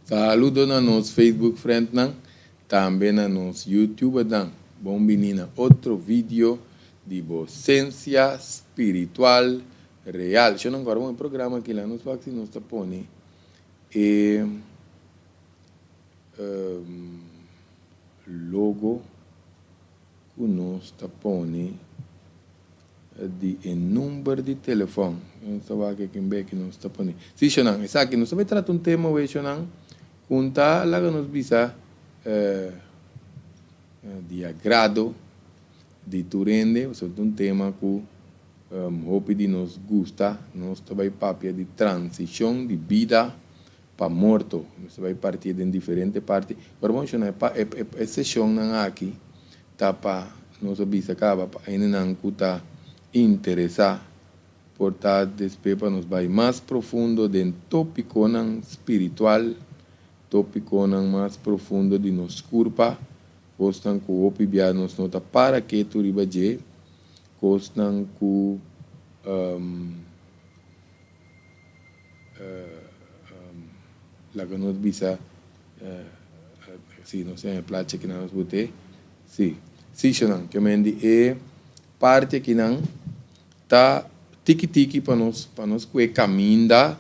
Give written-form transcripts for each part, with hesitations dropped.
Saludo na nos Facebook friendnan, tambe na nos YouTubernan. Bon bini na otro video di bo Sensia Spiritual Real. Shon ancora bon e programa aki la nos wak si nos ta pone e logo ku nos ta pone di e number di telefòn. Nos ta wak aki un beki nos ta pone. Si shonnan, esaki nos ta bai trata un tema wei shonnan ku un ta laga nos bisa di agrado di tur hende, pasobra ta un tema ku hopi di nos gusta. Nos ta bai papia di transishon di bida pa morto. Nos ta bai partié den diferente parti. Pero bon shonnan, e e seshonnan aki ta pa nos a bisa kaba pa hendenan ku ta interesá por ta despues pa nos bai mas profundo den tópikonan spiritual, tópikonan mas profundo di nos kurpa, kosnan ku hopi bia nos no ta para ketu riba dje, kosnan ku Laga nos bisa, si nos tin e plachi akinan nos bot'é, si, sishonan, ke men di e parti akinan ta tiki tiki pa nos, pa nos kue kaminda,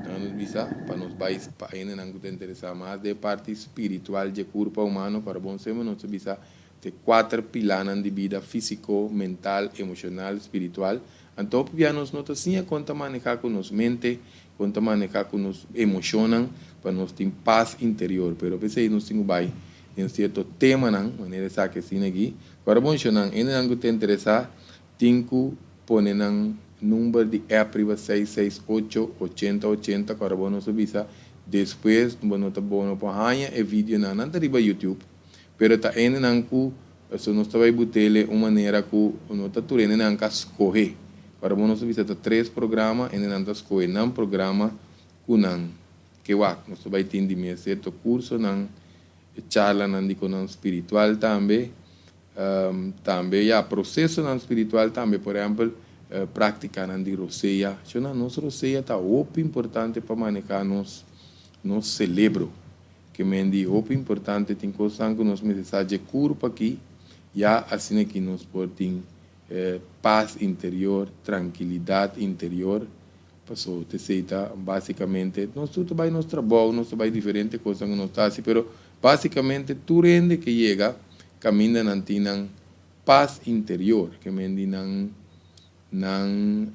laga nos bisa, pa nos bai pa hendenan ku ta interesá mas den e parti spiritual dje kurpa humano, para bon semper nos ta bisa te kuater pilanan di bida, físiko, mental, emoshonal, spiritual. Anto hopi bia nos no ta siña kon ta manehá ku nos mente, kon ta manehá ku nos emoshonnan pa nos tin pas interior. Pero p'esei nos tin ku bai den sierto temanan, manera esaki asina aki. Ku ora bon shonnan, hendenan ku ta interesá tin ku pone nan number di app riba 668 80 80 ku ora bo nos a bisa despues bo no ta bo no por haña e videonan, nan ta riba YouTube. Pero ta hendenan ku so nos ta bai butele un manera ku no ta tur hendenan ka skohe. Ora bo nos ta bisa ta tres programa, hendenan ta skohe nan programa ku nan ke wak. Nos ta bai tin di mes sierto kursonan, charlanan di konan spiritual tambe, tambe ya prosesonan spiritual tambe, por ehèmpel práktikanan di rosea. Shona, nos rosea ta hopi importante pa maneha nos nos selebro. Ke men di hopi importante tin kosnan ku nos mester sa dje kurpa aki, ya asina ki nos por tin pas interior, trankilidat interior, paso t'esei ta basikamente nos tur ta bai nos trabou, nos ta bai diferente kosnan ku nos ta hasi, pero basikamente tur hende ke yega kaminda nan tin nan pas interior, ke men di nan nan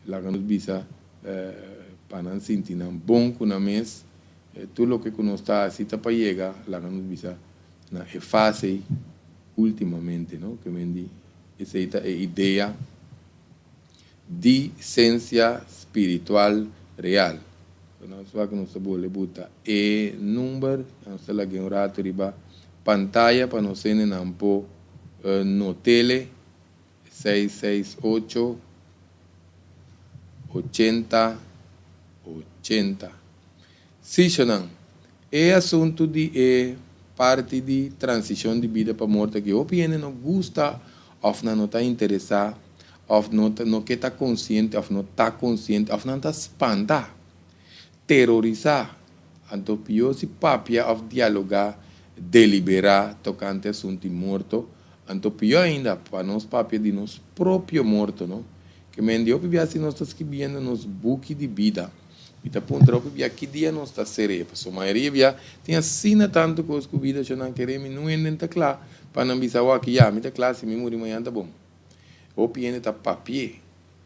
Laga nos bisa pa nan sinti nan bon ku nan mes. Tur loke ku nos ta hasi ta pa yega, laga nos bisa, na e fase ei ultimamente, no? Ke men di esei ta e idea di sensia spiritual real. Nos wak nos ta bole buta e number, nos ta lag'é un rato riba pantaya pa nos hendenan por not'ele. 6 6 8 80 80. Sí, shonan, e asuntu di e parti di transishon di bida pa morto aki hopi hende no gusta òf nan no ta interesá òf no ta no ke ta konsiente òf no ta konsiente òf nan ta spanta, terorisá. Anto pió si papia òf dialogá, deliberá tokante asuntu di morto. Anto pió ainda, pa nos papia di nos propio morto, no? Ke men di hopi bia si nos ta skibiendo nos buki di bida, mi ta puntra hopi bia ki dia nos ta ser'é, pasobra mayoria bia tin asina tantu kos ku bida sho nan kere mi no hende ta kla pa nan bisa awor aki ya mi ta kla si mi muri mañan ta bon. Hopi hende ta papi'é,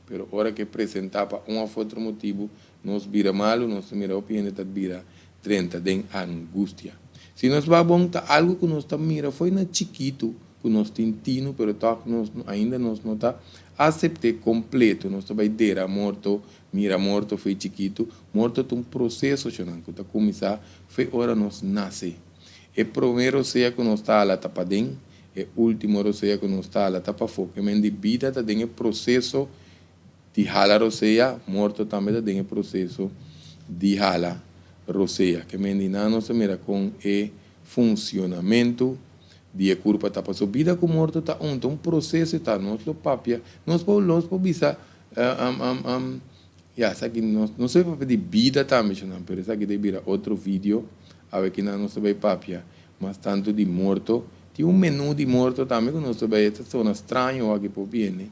pero ora ke presentá pa un òf otro motibu nos bira malu, nos ta mira hopi hende ta bira drenta den angustia. Si nos wak bon, ta algu ku nos ta mira fo'i na chikitu ku nos tin tinu, pero tòg nos ainda nos no ta asept'é kompleto. Nos ta bai dera morto, mira morto fo'i chikitu. Morto ta un proseso, shonnan, ku ta kuminsá fo'i ora nos nase. E promé rosea ku nos ta hala ta paden, e último rosea ku nos ta hala ta pafó. Ke men di bida ta den e proseso Di hala rosea, morto tambe ta den e proseso di hala rosea. Ke men di nan nos ta mira kon e funcionamentu di e kurpa ta. Pasobra bida ku morto ta un, ta un proseso e ta. Nos lo papia, nos por nos por bisa Ya, esaki nos nos ta papia di bida tambe shonnan, pero esaki ta bira otro video. Awe kinan nos ta bai papia mas tantu di morto. Tin un menú di morto tambe ku nos ta bai, e ta sona straño aki por biene,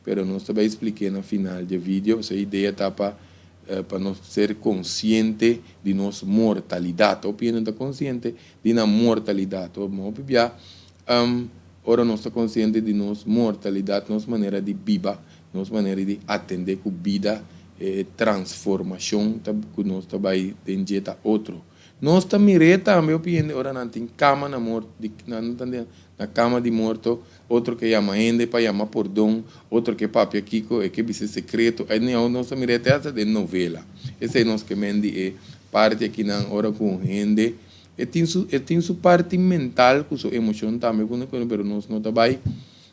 pero nos ta bai splik'é na final dje video. Pasobra e idea ta pa pa nos ser konsiente di nos mortalidat. Hopi hende no ta konsiente di nan mortalidat. Hopi bia ora nos ta konsiente di nos mortalidat, nos manera di biba, nos manera di atendé ku bida, e transformashon ta ku nos ta bai den dje ta otro. Nos ta mir'é tambe hopi hende ora nan tin kama na mort, di nan ta na kama di morto, otro ke yama hende pa yama pordon, otro ke papia kiko, e ke bisa sekreto, anyhow nos ta mir'é te hasta den novela. Esei nos ke men di e parti akinan ora ku un hende E tin su e tin su parti mental ku su emoshon tambe ku no pero nos no ta bai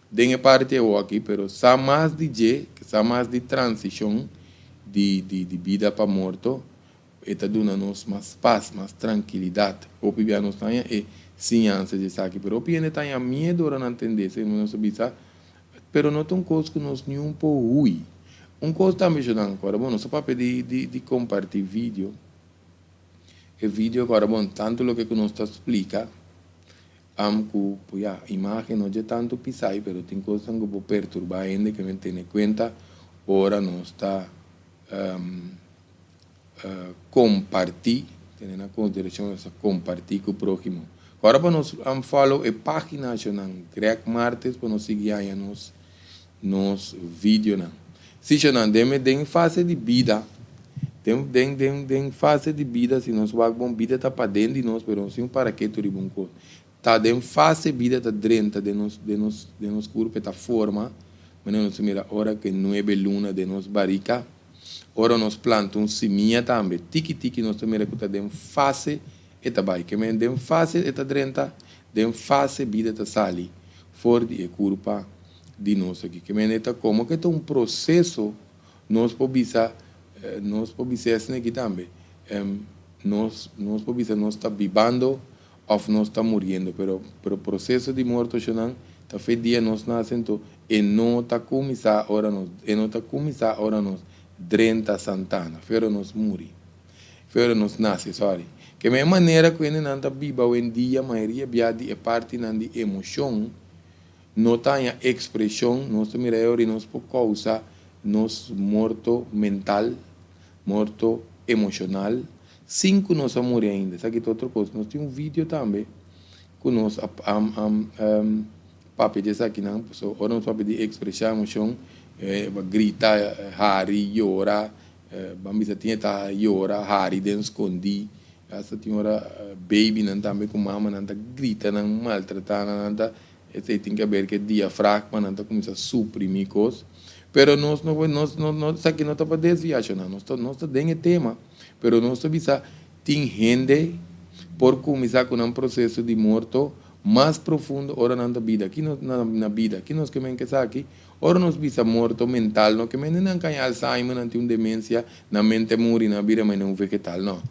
den e parti awoki pero sa mas di dje sa mas di transishon di di di bida pa morto e ta duna nos mas pas mas trankilidat hopi bia nos ta haña e siñansa di esaki pero hopi hende ta haña miedu ora nan tende esei nos ta bisa pero no ta un kos ku nos niun por hui un kos tambe shonnan ku ora bo nos ta papia di di di komparti video. E video ku ora bon tantu loke ku nos ta splika am ku ya imagen no dje tantu pisai pero tin kosnan ku por perturba hende ke men tene kuenta ora nos ta komparti tene na konsiderashon nos ta komparti ku prohimo. Ora pa nos follow e pagina shonnan Greg Martes pa nos sigui haña nos nos videonan. Si shonnan den den fase di bida den den den den fase di bida si nos wak bon bida ta paden di nos pero nos tin un paraketu riba un kos ta den fase bida ta drenta den nos den nos den nos kurpo e ta forma manera nos ta mira ora ku e nuebe luna den nos barika ora nos planta un simia tambe tiki tiki nos ta mira ku ta den fase e ta bai ke men den fase e ta drenta den fase bida ta sali for di e kurpa di nos aki. Ke mende ta komo ke ta un proseso nos por bisa, nos por bisa esne aki tambe, nos nos por bisa nos ta bibando òf nos ta muriendo, pero pero proseso di morto shonnan ta fe dia nos nase anto e no ta kuminsá ora nos e no ta kuminsá ora nos drenta santana, fe ora nos muri, fe ora nos nase, sorry. Ke men manera ku hendenan ta biba awendia mayoria bia di e partinan di emoshon No ta haña ekspreshon, nos ta mira e ora i nos por kousa nos morto mental, morto emoshonal, sin ku nos a muri ainda. Esaki ta otro kos. Nos tin un video tambe ku nos a papia di esakinan, pasobra ora nos papia di ekspresá emoshon, grita, hari, yora, ban bisa tin e ta yora, hari den skondí, Hasta tin ora babynan tambe ku mamanan ta grita nan, maltratá nan, nan ta esei tin ke aber ku e diafragma, nan ta kuminsá suprimí kos. Pero nos no nos no no esaki no ta pa desviashon nan, nos ta nos ta den e tema, pero nos ta bisa tin hende por kuminsá ku nan proseso di morto mas profundo ora nan ta bida. Ki nos na na bida, ki nos ke men ke esaki? Ora nos bisa morto mental no ke men nan kaña Alzheimer, nan tin un demensia, nan mente muri, nan bira manera un vegetal, no.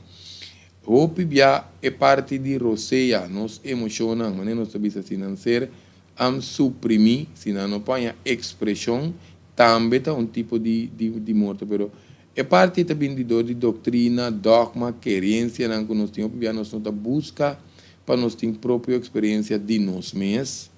Hopi bia e parti di rosea nos emoshonnan, manera nos ta bisa si nan ser am suprimi, si nan no paña ekspreshon, tambe ta un tipo di di morto, pero e parti ta bini di dor di doktrina, dogma, kerensianan ku nos tin. Hopi bia nos no ta buska pa nos tin propio eksperensia di nos mes.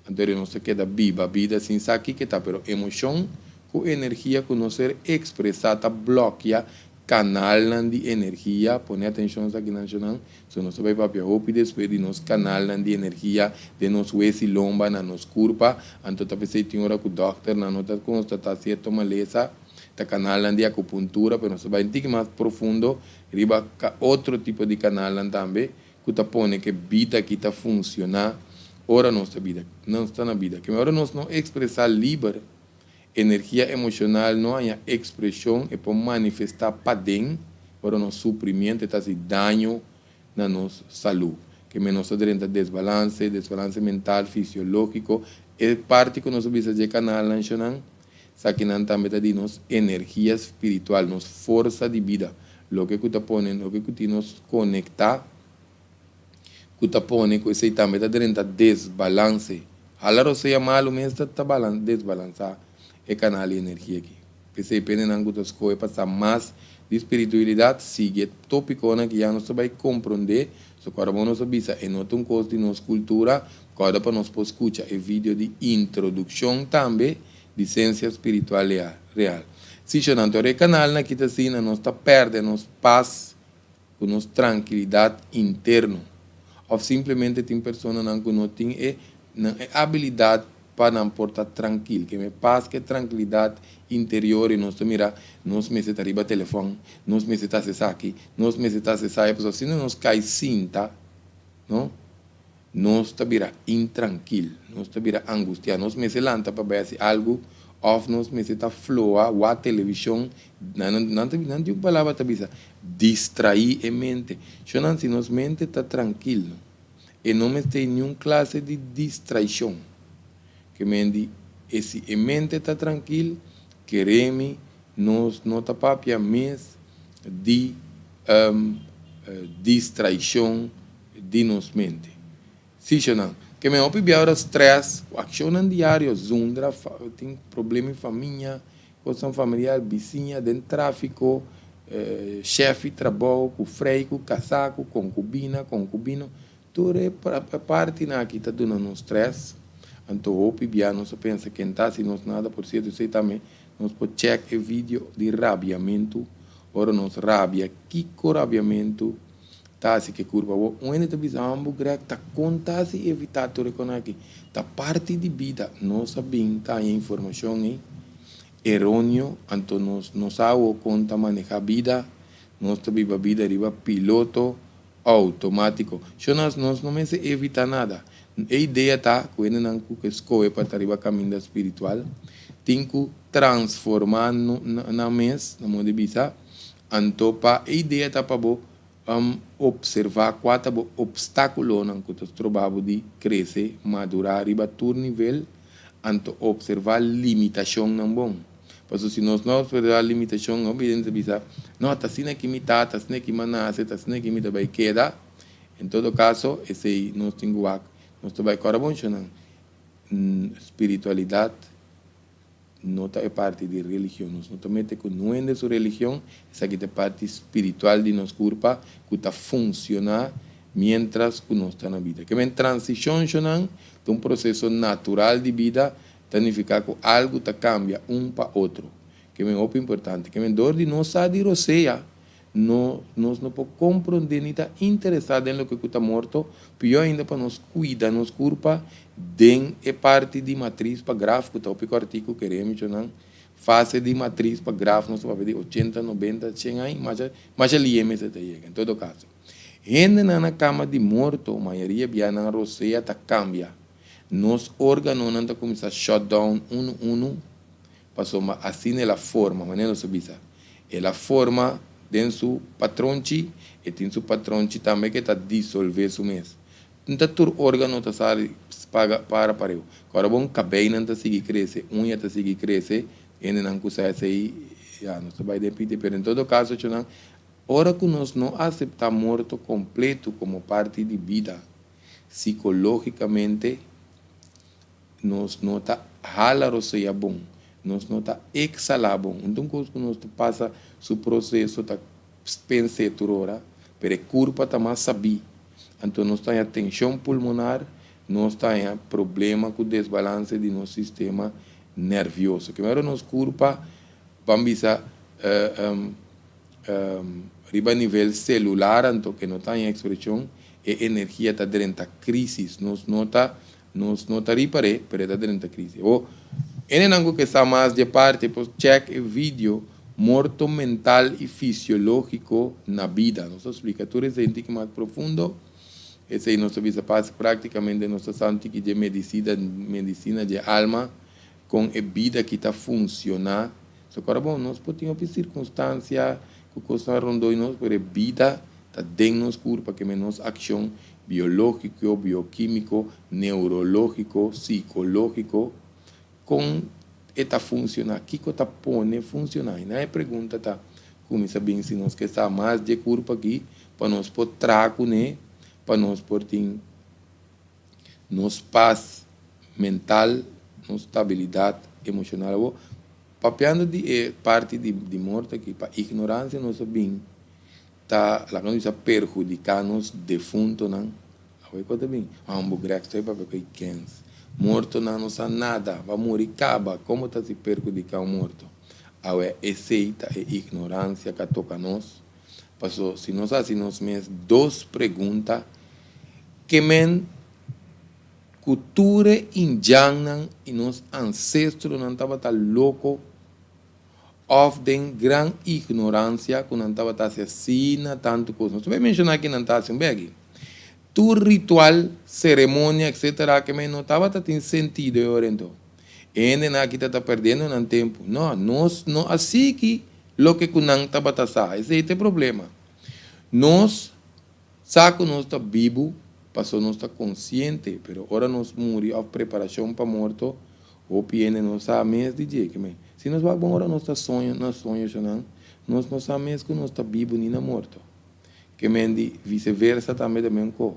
Anto eri nos ta keda biba bida sin sa kiko ta, pero emoshon ku energia ku no ser ekspresá ta blòkia kanalnan di energia. Pone atenshon esaki nan shonnan, so nos ta bai papia hopi despues di nos kanalnan di energia den nos wes i lomba na nos kurpa. Anto ta p'esei tin ora ku dòkternan no ta konstatá sierto malesa, ta kanalnan di akupuntura, pero nos ta bai un tiki mas profundo riba otro tipo di kanalnan tambe ku ta pone ku e bida aki ta funshoná ora nos ta bida, nos ta na bida. Keme ora nos no ekspresá liber, energia emoshonal no haña ekspreshon, e por manifestá paden ora nos suprimiento, e ta hasi daño na nos salú. Keme nos ta drenta desbalanse, desbalanse mental, fisiológiko, e parti ku nos a bisa dje kanalnan shonnan, Esakinan tambe ta di nos energia spiritual, nos forsa di bida, loke ku ta pone, loke ku tin nos konektá, ku ta pone ku esei tambe ta drenta desbalanse. Hala rosea malu mes ta ta desbalansá e kanal di energia aki. P'esei pendenan ku ta skohe pa sa mas di spiritualidat, sigui e topikonan ki ya nos ta bai komprondé. So kòrda bon nos a bisa e no ta un kos di nos kultura, kòrda pa nos por skucha e video di introdukshon tambe di Sensia Spiritual Real. Si shonnan tur e kanalnan aki ta asina nos ta pèrdè nos pas ku nos trankilidat interno. Òf simplemente tin personanan ku no tin e nan e abilidat pa nan por ta trankil. Ke me pas ku e trankilidat interior i nos ta mira nos mester ta riba telefòn, nos mester ta hasi esaki, nos mester ta hasi esaya, pasobra asina nos kai sinta, no, nos ta bira intrankil, nos ta bira angustiá, nos mester lanta pa bai hasi algu òf nos mester ta floa wak televishon, nan nan ta nan tin un palabra ta bisa, distraí e mente. Shonnan si nos mente ta trankil, no, e no mester niun klase di distraishon. Ke men di e si e mente ta trankil, kere mi nos no ta papia mes di distraishon di nos mente. Si shonan, ke men hopi bia ora stress ku akshonnan diario, zundra, tin problema di famia, kosnan familiar, bisiña, den trafiko, shef di trabou, ku frei, ku kasá, ku konkubina, konkubino, Tur e partinan aki ta duna nos stress, anto hopi bia nos a pensa ken ta si nos nada, por cierto esey tambe nos por check e video di rabiamentu, ora nos rabia kico rabiamentu ta haci ke curpa bo, un hende ta bisa hombo Greg ta con ta haci evita tur e cosnan aki, ta parti di bida, nos a bin ta haña informacion ey eroneo, anto nos no sa awo con ta maneha bida, nos ta biba bida riba piloto Outomátiko. Shonas nos no mester evitá nada. E idea ta ku hendenan ku ke skohe pa ta riba kaminda spiritual tin ku transformá nan mes, na modo di bisa. Anto pa e idea ta pa bo opservá kua ta bo opstákulonan ku ta stroba bo di krese, madurá riba tur nivel, anto opservá limitashonnan bon. Pasobra si nos no observá limitashon, hopi hende ta bisa, No, ta asina ki mi ta, ta asina ki mi a nase, ta asina ki mi ta bai keda. En todo kaso, esei nos tin ku wak. Nos ta bai kòrda bon shonnan, spiritualidat no ta e parti di religion. Nos no ta mete ku niun hende su religion, esaki ta e parti spiritual di nos kurpa ku ta funshoná miéntras ku nos ta na bida. Ke men transishon shonnan ta un proseso natural di bida. Ta nifiká ku algu ta kambia un pa otro. Ke men hopi importante. Ke men dor di no sa di rosea, no nos no por komprondé ni ta interesá den loke ku ta morto, pió ainda pa nos kuida nos kurpa den e parti di matris pa graf ku ta hopi kòrtiku, kere michonan, fase di matris pa graf nos ta papia di ochenta, nobenta, shen aña, masha masha lié mester ta yega. En todo kaso, hendenan na kama di morto mayoria bia nan rosea ta kambia. Nos organonan ta cuminsa shut down unu unu pasobra asina el a forma, manera nos a bisa, el a forma den su patronchi, e tin su patronchi tambe ke ta disolve su mes. No ta tur organo ta sali paga para pareu. Ora bon cabeinan ta sigui crece, uña ta sigui crece, hendenan cu sa esey ya nos ta bay den piti, pero en todo caso chonan ora cu nos no acepta morto completo como parti di bida, Sikológikamente nos no ta hala rosea bon, nos no ta eksalá bon. Un ta un kos ku nos ta pasa su proseso ta pens'é tur ora, pero e kurpa ta mas sabí. Anto nos ta haña tenshon pulmonar, nos ta haña problema ku desbalanse di nos sistema nervioso. Primero nos kurpa, ban bisa, Riba nivel celular anto ke no ta haña expresion e energia ta drenta crisis. Nos no ta nos no ta ripar'é pero e ta drenta crisis. O hendenan ku ke sa mas dje parti por check e video Morto mental y fisiologico na bida. Nos ta splika tur esei un tiki mas profundo. Esei nos ta bisa pas practicamente nos ta sa un tiki dje medicida medicina dje alma kon e bida aki ta funciona. So kora bon, nos por tin hopi sirkunstansia ku kosnan rondó di nos, pero e bida ta den nos kurpa, ke men nos akshon biológiko, biokímiko, neurológiko, sikológiko, kon e ta funshoná, kiko ta pone funshoná. I nan e pregunta ta kuminsá bin si nos ke sa mas dje kurpa aki pa nos por traha kuné, pa nos por tin nos pas mental, nos stabilidat emoshonal. Awor. Papiando di e parti di morto aki, pa ignorancia nos a bin ta, laga nos bisa, perhudica nos defuntonan. Awe cu ta bin? Hambo Greg stoi papia cu e kens. Mortonan no sa nada, ba muri caba, como ta si perhudica un morto? Awe esey ta e ignorancia cu a toca nos. Paso si nos haci nos mes dos pregunta, ke men Ku tur e indjannan i nos ansestronan tabata loko òf den gran ignoransia ku nan tabata hasi asina tantu kos. Nos ta bai menshoná ki nan ta hasi un begi. Tur ritual, seremonia, etsetera ke men no tabata tin sentido e ora ento. E hendenan aki ta ta perdiendo nan tempu. No, nos no a sigui loke ku nan tabata sa. Esei ta e problema. Nos Sa ku nos ta bibu paso nos ta konsiente, pero ora nos muri òf preparashon pa morto, hopi hende no sa mes di dje. Kimen, si nos wak bon ora nos ta soño na soñoshonnan, nos no sa mes ku nos ta bibu ni na morto. Kimen di viseversa tambe ta men ko.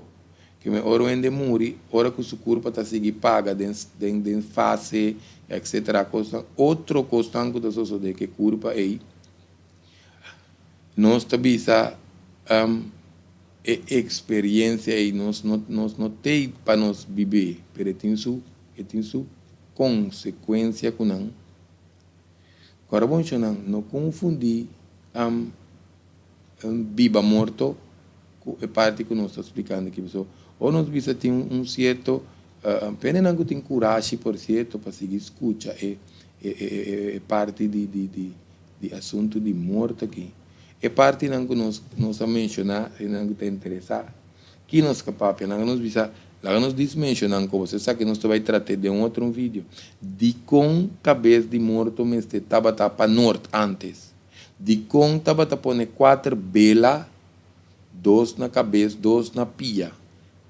Kimen ora un hende muri, ora ku su kurpa ta sigui paga den den den fase etcetera kosnan, otro kosnan ku ta sosode ku e kurpa ei, Nos ta bisa e experiencia ei nos no nos no tei pa nos bib'é, pero e tin su e tin su consecuencia cu nan. Cora bon shonan, no confundi biba morto cu e parti cu nos ta splicando aki. Pasobra ora nos bisa tin un cierto pendenan cu tin curashi por cierto pa sigui scucha e e parti di di di Di asuntu di morto aki, e partinan ku nos nos a menshoná, esnan ku ta interesá, ki nos ka papia? Laga nos bisa, laga nos dis menshoná ku bo esaki nos ta bai trat'é den un otro video. Dikon kabes di morto mester tabata pa nort ántes? Dikon tabata pone kuater bela, dos na kabes, dos na pia?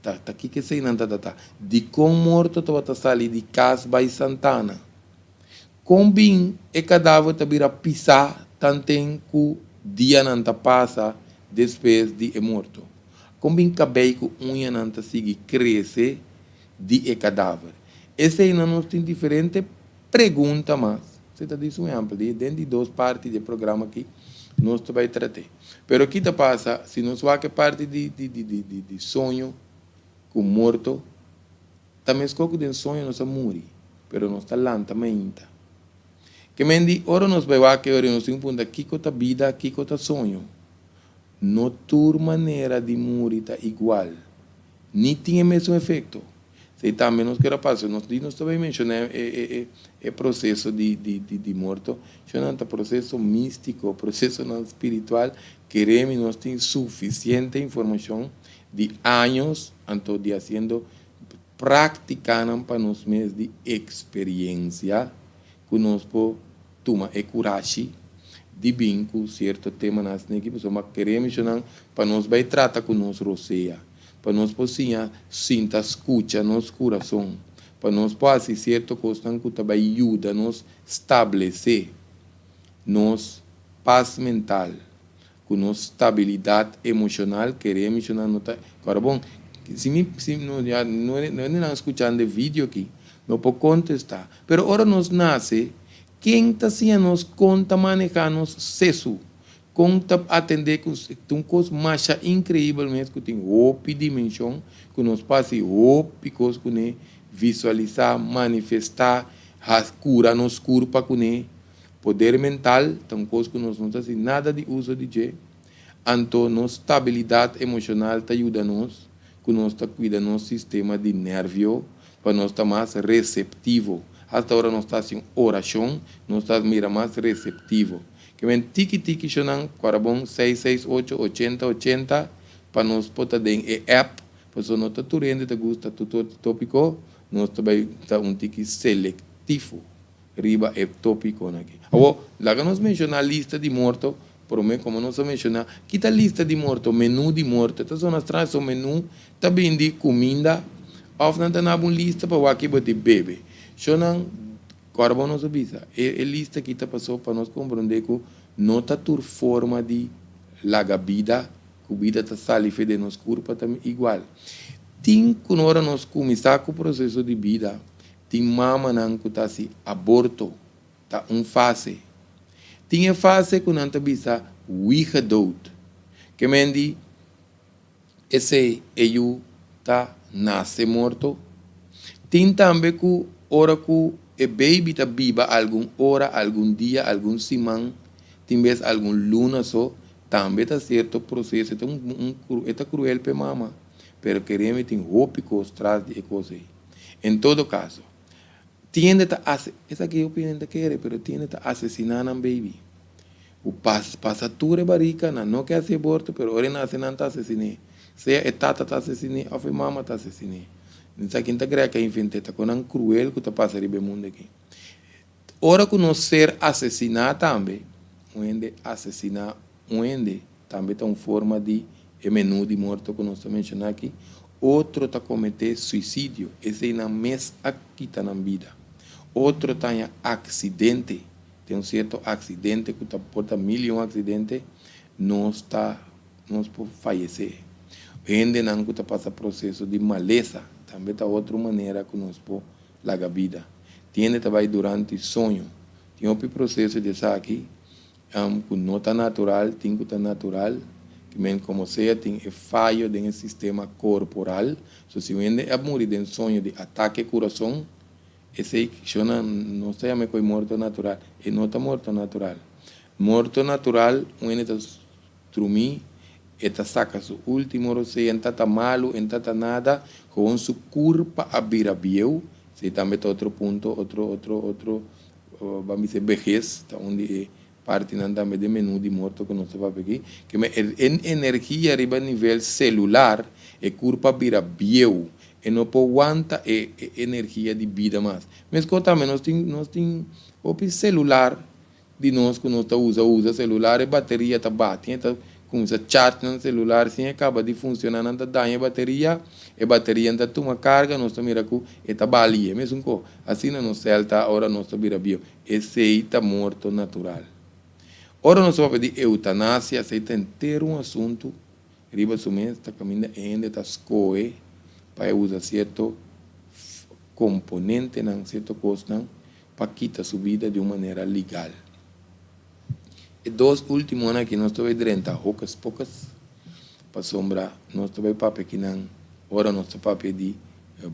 Ta ta kiko eseinan ta ta? Dikon morto tabata sali di kas bai santana? Kon bin e kadaver ta bira pisá tanten ku dianan ta pasa despues di e morto? Kon bin kabei ku uñanan ta sigui krese di e kadaver? Eseinan nos tin diferente pregunta mas. Esei ta dis un ehèmpel di den di dos parti di e programa aki nos ta bai trat'é. Pero ki ta pasa si nos wak e parti di di soño ku morto? Ta meskor ku den soño nos a muri, pero nos ta lanta mainta. Ke men di, ora nos bai wak e ora nos tin ku punta kiko ta bida, kiko ta soño. No tur manera di muri ta igual, ni tin e mesun efekto. Esei tambe nos keda pasa. Nos di nos ta bai menshoná e e proseso di di di morto, shonnan ta proseso místiko, prosesonan spiritual, keremi nos tin sufisiente informashon di años anto di hasiendo práktikanan pa nos mes di eksperiencia ku nos por tuma e kurashi di bin ku sierto temanan asina aki pasobra mi kere mishonan pa nos bai trata ku nos rosea pa nos por siña sinta skucha nos kurason pa nos por hasi sierto kosnan ku ta bai yuda nos stablesé nos pas mental. Ku nos stabilidat emoshonal kere mishonan no ta kòrda bon si mi si no ya no no hendenan skuchando e video aki no por kontestá pero ora nos nase ken ta siña nos kon ta manehá nos sesu kon ta atendé ku ta un kos masha inkreibel mes ku tin hopi dimenshon ku nos por hasi hopi kos kuné visualisá manifestá has kura nos kurpa kuné. Poder mental ta un kos ku nos no ta hasi nada di uso di dje, anto nos stabilidat emoshonal ta yuda nos ku nos ta kuida nos sistema di nervio pa nos ta mas reseptivo. Hasta ora nos ta hasi un orashon, nos ta mira mas reseptivo. Ke men tiki tiki shonan kuarabon seis seis ocho ochenta ochenta pa nos por ta den e app, pasobra no ta tur hende ta gusta tur topiko, nos ta bai ta un tiki selektivo. Riba e tópikonan aki. Awor, laga nos menshoná lista di morto, promé komo nos a menshoná, ki ta lista di morto? Menú di morto. E ta zona straño, so menú ta bindi kuminda òf nan ta naba un lista pa wak bo di bebe. Shonnan, kòrda bo nos a bisa, e e lista aki ta pasó pa nos komprondé ku no ta tur forma di laga bida ku bida ta sali fe den nos kurpa ta igual. Tin ku ora nos kuminsá ku proseso di bida, Tin mamanan ku ta hasi aborto Ta un fase. Tin e fase ku nan ta bisa wiegedood. Ke men di esei e yu ta nase morto. Tin tambe ku ora ku e baby ta biba algun ora, algun dia, algun siman, tin bes algun luna so, tambe ta sierto proseso. E ta un e ta kruel pa e mama, pero kere mi tin hopi kos tras di e kos ei. En todo kaso, tin hende ta ase, esaki hopi hende ta kere, pero tin hende ta asesiná nan baby. Ku pas pasa tur e barika, nan no ke hasi aborto, pero ora e nase nan ta asesin'é. Sea e tata ta asesin'é òf e mama ta asesin'é. Mi sa kin ta krea ke invent'é, ta konan kruel ku ta pasa riba e mundu aki. Ora ku nos ser asesiná tambe, un hende asesiná un hende tambe ta un forma di e menú di morto ku nos ta menshoná aki. Otro ta kometé suisidio, esei nan mes a kita nan bida. Otro ta haña aksidente. Den un cierto accidente cu ta por ta mil y un accidente nos ta nos por fayece. Hendenan cu ta pasa proceso di malesa tambe ta otro manera cu nos por laga bida. Tin hende ta bay durante soño. Tin hopi proceso di esaki cu no ta natural, tin cu ta natural, ki men como sea tin e fayo den e sistema corporal. So si un hende a muri den soño di atake curason, Esei shona nos ta yama e koi morto natural. E no ta morto natural. Morto natural un hende ta drumí, e ta saka su último rosea, e ta ta malu, e ta ta nada, gewoon su kurpa a bira bieu. Esei tambe ta otro punto, otro, otro, otro, ban bisa e behes, ta un di e partinan tambe den menú di morto ku nos ta papia aki. Ke men e energia riba nivel selular, e kurpa a bira bieu. E no por wanta e energia di bida mas. Meskos tambe nos tin nos tin hopi selular di nos ku nos ta usa usa selular e bateria ta bati e ta kuminsa charge nan selular sin e kaba di funshoná nan ta daña e bateria e bateria ta tuma karga nos ta mira ku e ta bali e mesun ko asina nos sèl ta ora nos ta bira bieu esei ta morto natural. Ora nos ta papia di eutanasia esei ta henter un asuntu. Riba su mes ta kaminda e hende ta skohe pa e usa sierto komponentenan, sierto kosnan pa kita su bida di un manera legal. E dos ultimonan aki nos ta bai drenta hocus pocus pasobra nos ta bai papia kinan ora nos ta papia di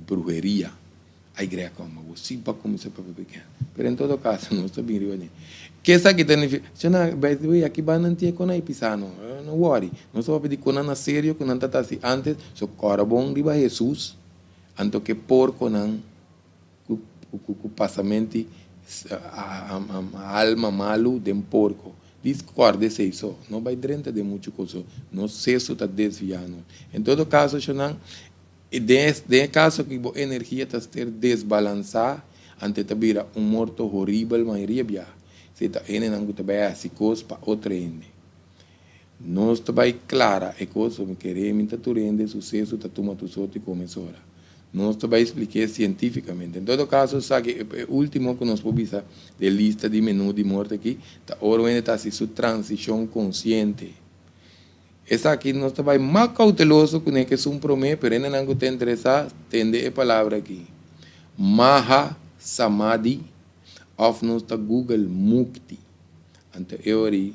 bruheria. Ay greco ama bo si pa cuminsa papia pequeno. Pero en todo caso nos ta bin riba dje. Ke esaki ta nifica? Shana by the way aki banda nan tin e con ay pisa no. No worry. Nos ta papia di con nan na serio cu nan ta ta haci antes. So cora bon riba Jesus anto ke porconan cu cu pasamenti alma malu den porco. Dis corda esey so. No bay drenta den mucho cos. Nos seso ta desvia nos. En todo caso shana. I den den e kaso aki bo energia ta ser desbalansá, anto e ta bira un morto horibel mayoria biaha. Esei ta hendenan ku ta bai hasi kos pa otro hende. Nos ta bai klara e kos, mi kere mi ta tur hende suseso ta tuma tur sorti kome sora. Nos ta bai splik'é sientífikamente. En todo kaso esaki e último ku nos por bisa den lista di menú di morto aki ta ora un hende ta hasi su transishon konsiente. Esaki nos ta bai mas cauteloso cu ne kesun prome, pero hendenan cu ta interesa tende e palabra aki, Maha Samadhi of nos ta google Mukti. Anto e ori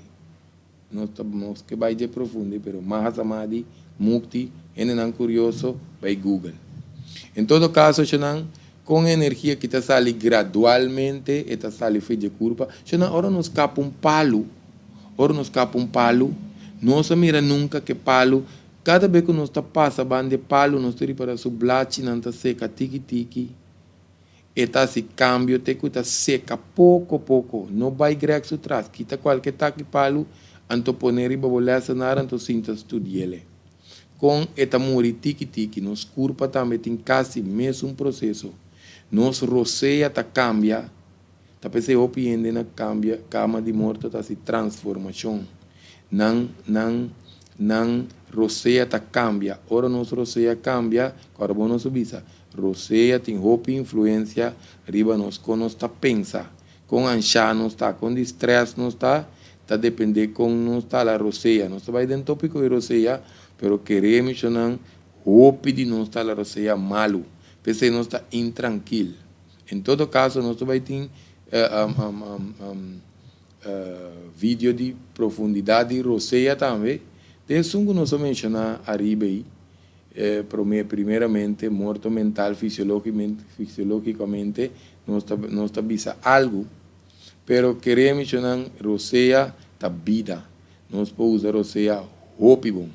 nos ta nos ke bai dje profundi pero Maha Samadhi, Mukti, hendenan curioso bai google. En todo caso shonan con e energia ki ta sali gradualmente e ta sali fe dje curpa, shonan ora nos capa un palu, Ora nos kapa un palu, nos a mira nunka ku e palu, kada be ku nos ta pasa banda e palu nos ta ripara su blachinan ta seka tiki tiki. E ta hasi kambio te ku ta seka poko poko. No bai grek su tras, kita kualke taki palu anto pone riba bo lèsenar anto sinta studi'el. Kon e ta muri tiki tiki, nos kurpa tambe tin kasi mesun proseso. Nos rosea ta kambia. Ta p'esei hopi hende na kambia kama di morto ta hasi transformashon. Nan, nan, nan rosea ta kambia. Ora nos rosea kambia, kòrda bon nos a bisa, rosea tin hopi influensia riba nos kon nos ta pensa, kon anshá nos ta, kon di strès nos ta, ta dependé kon nos ta la rosea. Nos ta bai den tópiko di rosea, pero kere mishonnan hopi di nos ta la rosea malu. P'esei nos ta intrankil. En todo caso nos ta bay tin Video di profundidat di rosea tambe. Den esun ku nos a menshoná ariba ei, promé, primeramente, morto mental fisiológikamente nos ta nos ta bisa algu, pero kere menshonan rosea ta bida. Nos por usa rosea hopi bon.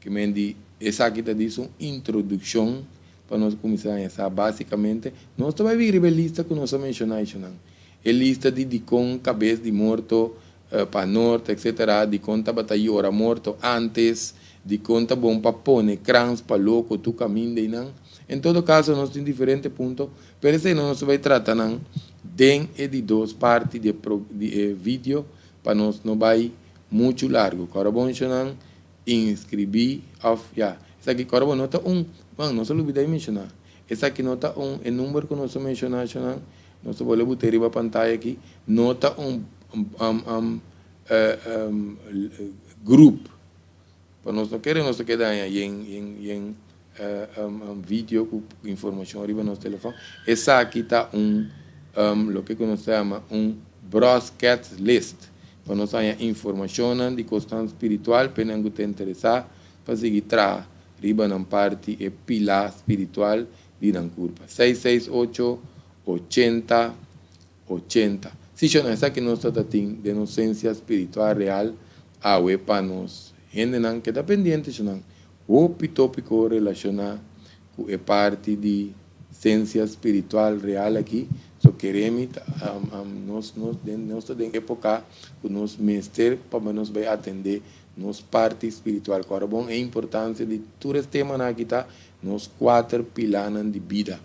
Ke men di esaki ta dis un introdukshon pa nos kuminsá haña sa. Básikamente, nos ta bai bin riba e lista ku nos a menshoná eshonan. E lista di dikon kabes di morto pa nort etc. Dikon tabata yora morto antes, dikon ta bon pa pone krans pa loko tur kaminda einan. En todo kaso nos tin diferente punto, pero esei no nos ta bai trata nan den e di dos parti di e di e video pa nos no bai muchu largu. Kòrda bon shonnan inskribí òf ya esaki kòrda bon no ta un, bon nos a lubida di menshoná esaki no ta un e number ku nos a menshoná shonnan. Nos ta bolbe bot'é riba pantaya aki. No ta un grup. Pa nos no kere nos ta keda haña yen yen yen video ku informashon riba nos telefòn. Esaki ta un loke ku nos ta yama un broadcast list. Pa nos haña informashonnan di kosnan spiritual p'e nan ku ta interesá pa sigui traha riba nan parti e pilá spiritual di nan kurpa. Seis seis ocho 80 80. Si shon esaki nos ta ta tin den nos sensia spiritual real awe pa nos hendenan keda pendiente shonnan hopi topiko relashona ku e parti di sensia spiritual real aki so keremi ta nos nos den nos ta den epoka ku nos mester pa nos bai atende nos parti spiritual ku ora bon e importansia di tur es temanan aki ta nos kuater pilanan di bida.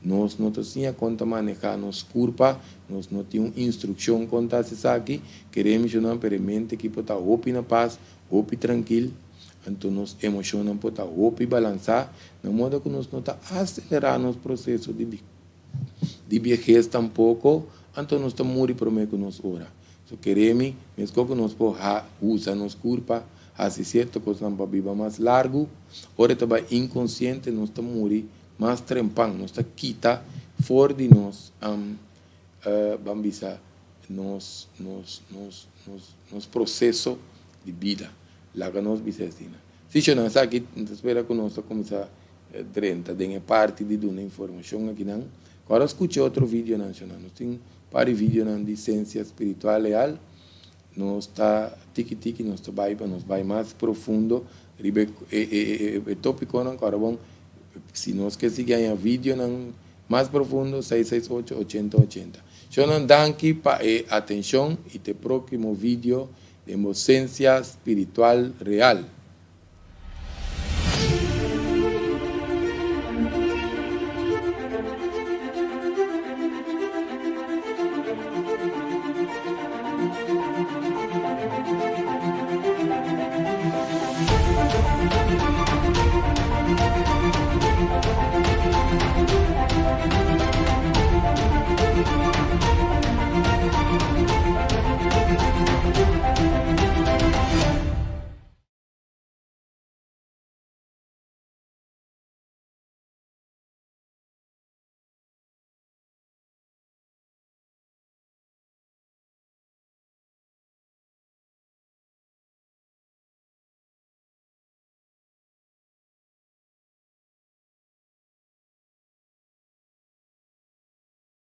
Nos no ta siña kon ta manehá nos kurpa, nos no tin un instrukshon kon ta hasi esaki. Kere mishonnan pero e mente aki por ta hopi na pas, hopi trankil, anto nos emoshonnan por ta hopi balansá, na moda ku nos no ta aselerá nos proseso di di biehes tampoko, anto nos ta muri promé ku nos ora. So kere mi, meskos ku nos por ha usa nos kurpa, hasi sierto kosnan pa biba mas largu, ora e ta bai inkonsiente nos ta muri Mas trempan nos ta kita for di nos ban bisa nos nos nos nos nos proceso di bida. Laga nos bisa asina. Si shonnan esaki mi ta spera ku nos ta kuminsá drenta den e parti di duna informashon akinan. Ku ora skucha otro videonan shonnan. Nos tin par di videonan di sensia spiritual leal. Nos ta tiki tiki nos ta bai pa nos bai mas profundo riba e e e topiconan ku ora bon si nos ke sigui haña videonan mas profundo seis seis ocho ochenta ochenta. Shownan danki pa e atencion y te proximo video den bo Sensia Spiritual Real.